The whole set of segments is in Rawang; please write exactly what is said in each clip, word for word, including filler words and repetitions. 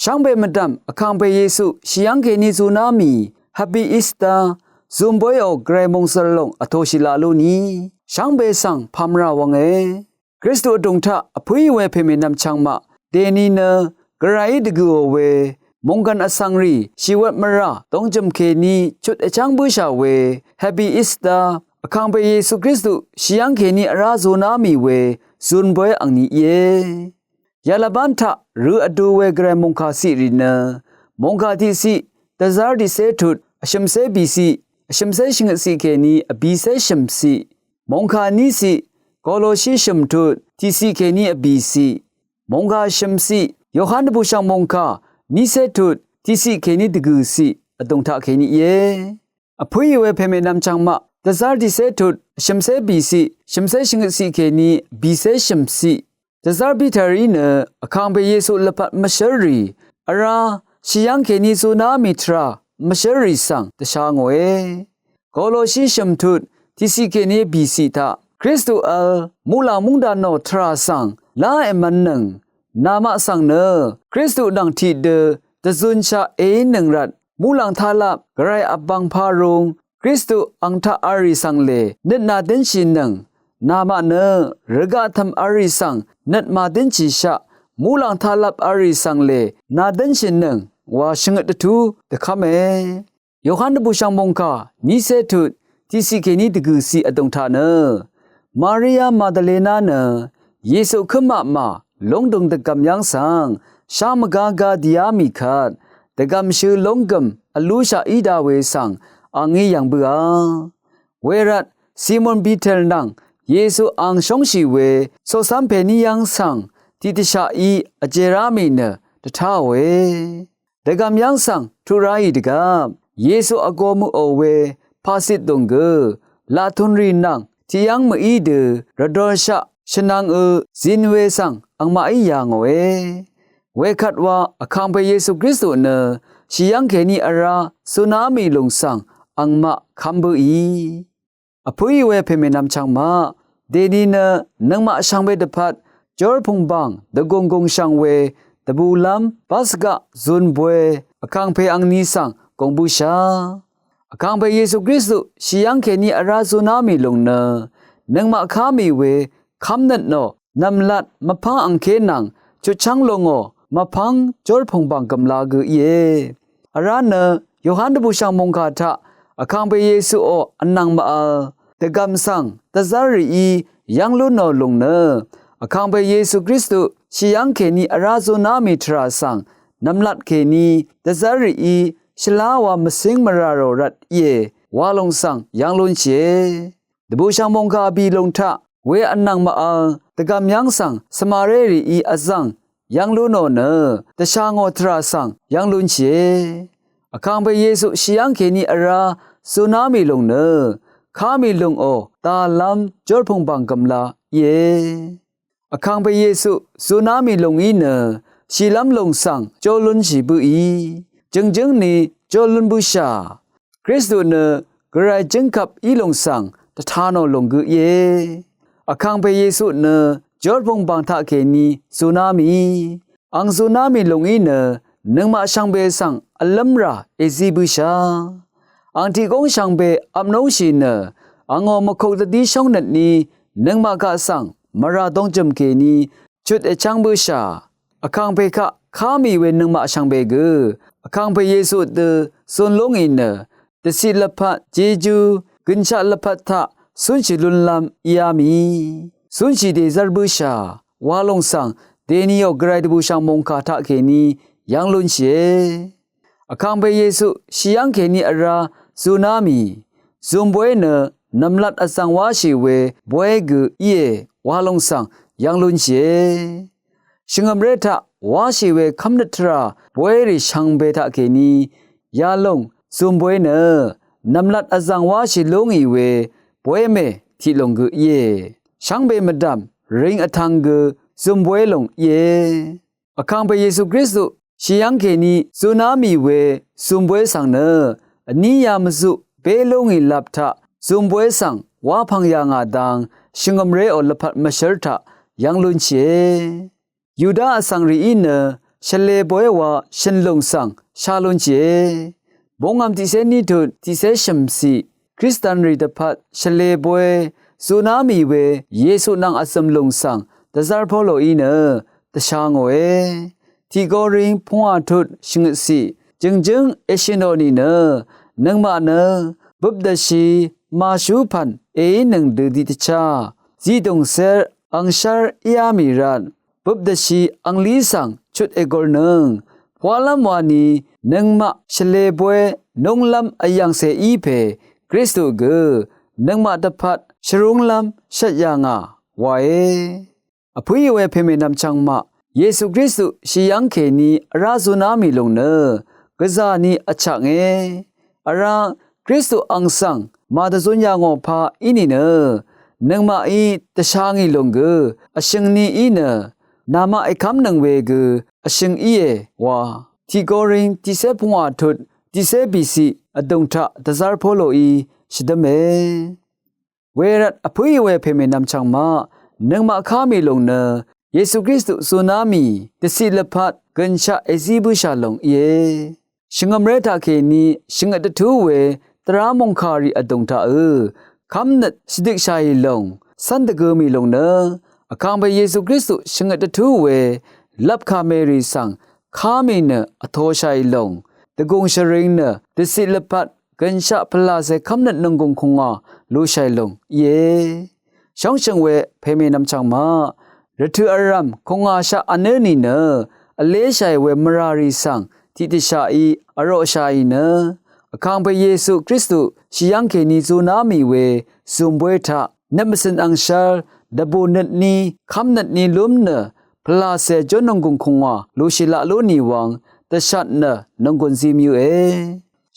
Shvngbe mvdv̀m Vkàngpè Yesu shì yv́ng kèní zuná mì Happy Easter zunbóyò Gvray mòngsv̀r lòng vtōshì la lú ni. Shvngbe svng pàmvrà wvnge. Kristu vdùng taq vpǿí we pèmènvm chvngmaq dèni nø Gvrayí dvgø̀ò we mònggv̀n vsvng rì shìwvt mvrà dōngjø̀m kèní chut èchv́ng bǿshà we Happy Easter Vkàngpè Yesu Kristu shì yv́ng kèní vrá zuná mì we zunbóy angni íe. Yalvbán taq rø vdu we Gvray mòngkà ciq rì nø mòngkà tiqciq dvzv́r tiqcé tut vshø̀mcé bìciq vshø̀mcé shvngøtciq kèní vbìcé shø̀mciq, mòngkà níciq Koloshi shø̀m tut tiqciq kèní vbìciq, mòngkà shø̀mciq Yohan dvbùshv̀ng mòngkà nícé tut tiqciq kèní dvgø̀ciq vdùng taq kèní íe. Vpǿí we pèmènvm chvngmaq dvzv́r tiqcé tut vshø̀mcé bìciq vshø̀mcé shvngøtciq kèní vbìcé shø̀mciq, dvzv́r Piterí nø Vkàngpè Yesu lvpat mvshǿrrì vrá shì yv́ng kèní zuná mì tvrà mvshǿrrì svng dvsha ngòe. Koloshi shø̀m tut tiqciq kèní bìciq taq Kristu vl muqlàng móngdànò tvrà svng lá èmv̄nnøng, namaq svng nø Kristu nvng tiqdø dvzunshaq èínøng rvt muqlàng taqlap Gvray vbvng parung Kristu ang taq v̄l rì svng lè nøt nàdǿnshìnøng, namaq nø rvgaq tv̀m v̄l rì svng nøt màdǿnshìshaq muqlàng taqlap v̄l rì svng lè nàdǿnshìnøng wa shvngøt dvtú dvkv́me. Yohan dvbùshv̀ng mòngkà nícé tut tiqciq kèní dvgø̀ciq vdùng taq nø Maria Magdalena nø Yesu kǿmapmà lóngdùng dvgv̀m yv́ng svng shá mvgágá dìá mì kvt dvgv̀mshø lónggø̀m vlúshaq í daq we svng angí yv̀ng bǿà. Wervt Simon Piter nvng Yesu ang shóngshì we coqcv́m pèní yv́ng svng tiqdvshaqí vjerá mì nø dvtáòe. Dvgv̀m yv́ng svng tuq ráì dvgvp Yesu vgō møqò we paqcit dùng gø laqtun rì nvng tiqyv́ng mø̀í dø rvdorshaq shvnvng ø zin we svng angmaqí yà ngòe. Wekvt wa Vkàngpè Yesu Kristu nø shì yv́ng kèní vrá zuná mì lùng svng angmaq kv́m bǿì. Vpǿí we pèmènvm chvngmaq dèni nø nøngmaq shvngbe dvpvt jórpùngbàng dvgùng gùngshv̀ng we dvbùlv́m bv́svgaq zunbwe Vkàngpè angni svng gùng bǿshà. Vkàngpè Yesu Kristu shì yv́ng kèní vrá zuná mì lùng nø nøngmaq ká mì we kv́mnøt nò nv̀mlat mvpv́ng angké nvng chutchv́ng lòngò mvpv́ng jórpùngbàng gø̀mla gø íe. Vrá nø Yohan dvbùshv̀ng mòngkà taq Vkàngpè Yesuò vnvng mvvl dvgv̀m svng dvzv́r rìí yv́ng lú nò lùng nø Vkàngpè Yesu Kristu shì yv́ng kèní vrá zuná mì tvrà svng nv̀mlat kèní dvzv́r rìí shvlá wa mvcíng mvrà rò rvt íe wa lùng svng yv́ng lúnshìe. Dvbùshv̀ng mòngkà bì lùng taq we vnvng mvvl dvgv̀m yv́ng svng svmaré rìí vzv̀ng yv́ng lú nò nø dvshà ngò tvrà svng yv́ng lúnshìe. Vkàngpè Yesu shì yv́ng kèní vrá zuná mì lùng nø ká mì lùngò dàlv́m jórpùngbàng gø̀mla íe. Vkàngpè Yesu zuná mì lùngí nø shìlv́m lùng svng jó lúnshì bǿì. Jø̀ngjǿng ni jó lún bǿshà. Kristu nø Gvray jǿngkvp í lùng svng dvta nò lùng gø íe. Vkàngpè Yesu nø jórpùngbàng taqkèní zuná mì. Ang zuná mì lùngí nø nøngmaq shvngbe svng vlǿmrà èzí bǿshà. Ang tiqgóng shvngbe vpnóngshì nø angò mvkuk dvdí shóngnøtní nøngmaq kaq svng mvrà dóngjø̀m kèní chut èchv́ng bǿshà. Vkàngpè kaq ká mì we nøngmaq shvngbe gø Vkàngpè Yesu dø zun lú ngì nø dvciq lvpat jejú gønshaq lvpat taq cúnshì lúnlv́m íá mì. Cúnshì dèzv́r bǿshà wa lùng svng dèniò Gvray dvbùshv̀ng mòngkà taqkèní yv́ng lúnshìe. Vkàngpè Yesu shì yv́ng kèní vrá zuná mì. Zunbwe nø nv̀mlat vzv̀ng wáshì we bwe gø íe wa lùng svng yv́ng lúnshìe. Shvngø̀mré taq wáshì we kv́mnøt tvrà bwerì shvngbe taqkèní yalùng zunbwe nø nv̀mlat vzv̀ng wáshì lú ngì we bwemè tiq lùng gø íe. Shvngbe mvdv̀m ring vtvng gø zunbwe lùng íe. Vkàngpè Yesu Kristu shì yv́ng kèní zuná mì we zunbwe svng nø vní yamvzuq bé lú ngì lap taq zunbwe svng wapv̀ng yà ngà dang shvngø̀mréò lvpat mvshǿr taq yv́ng lúnshìe. Yuda vsvng rìí nø shvlē boy wa shø̀n lùng svng sha lúnshìe. Bungvm tiqcé ní tut tiqcé shø̀mciq Kristanrì dvpvt shvlē boy zuná mì we Yesu nvng vzø̀m lùng svng dvzv́r Poloí nø dvsha ngòe. Tiq Koring pungwà tut shvngøtciq jø̀ngjǿng èshø̀nò nìnø nøngmaq nø bøp dvshi màshú pv̀n èínøng dø tiqdvchá zidòngcér angshv́r íá mì rvt bøp dvshi anglí svng chut ègurlnøng pwálv́m wani nøngmaq shvlē boy núnglv́m vyv̀ngcè í pè Kristu gø nøngmaq dvpvt shvrúnglv́m shvt yà ngà wae. Vpǿì we pèmènvm chvngmaq Yesu Kristu shvyv́ng kèní vrá zuná mì lùng nø gvzà ni vchaknge. Vrá Kristu ang svng màdvzun yà ngò pà í nìnø nøngmaqí dvsha ngì lùng gø vshø̀ng ni í nø namaq èkv́mnøng we gø vshø̀ng íe wa. Tiq Koring tiqcé pungwà tut tiqcé bìciq vdùng taq dvzv́r Poloí shvdǿme. Wervt vpǿì we pèmènvm chvngmaq nøngmaq ká mì lùng nø Yesu Kristu zuná mì dvciq lvpat gønshaq èzí bǿshà lùng íe. Shvngø̀mré taqkèní shvngøt dvtú we tvrá mòngkàrì vdùng taqø kv́mnøt shvdikshàì lòng cv́n dvgø mì lòng nø Vkàngpè Yesu Kristu shvngøt dvtú we lvpkà mèrì svng ká mì nø vtoshàì lòng dvgùng shvring nø dvciq lvpat gønshaq pvlàcè kv́mnøt nònggùng kùngwà lushàì lòng íe. Shóngshø̀ng we pèmènvm chv̀ngmaq rvtø̀ vrv̀m kùngwàshaq vnǿ nìnø vléshàì we mvràrì svng tiqdvshaqí vroqshàì nø Vkàngpè Yesu Kristu shvyv́ng kèní zuná mì we zùmbóy taq nøt mvcø̀n angshv́r dvbù nøtní kv́mnøtní lúm nø pvlàcè jó nònggùng kùngwà lushì laq lú nì wvng dvshat nø nònggùn zí mvyǿe.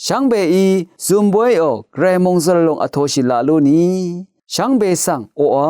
Shvngbeí zùmbóyò gvray mòngzø̀r lòng vtoshì laq lú nì shvngbe svng oqà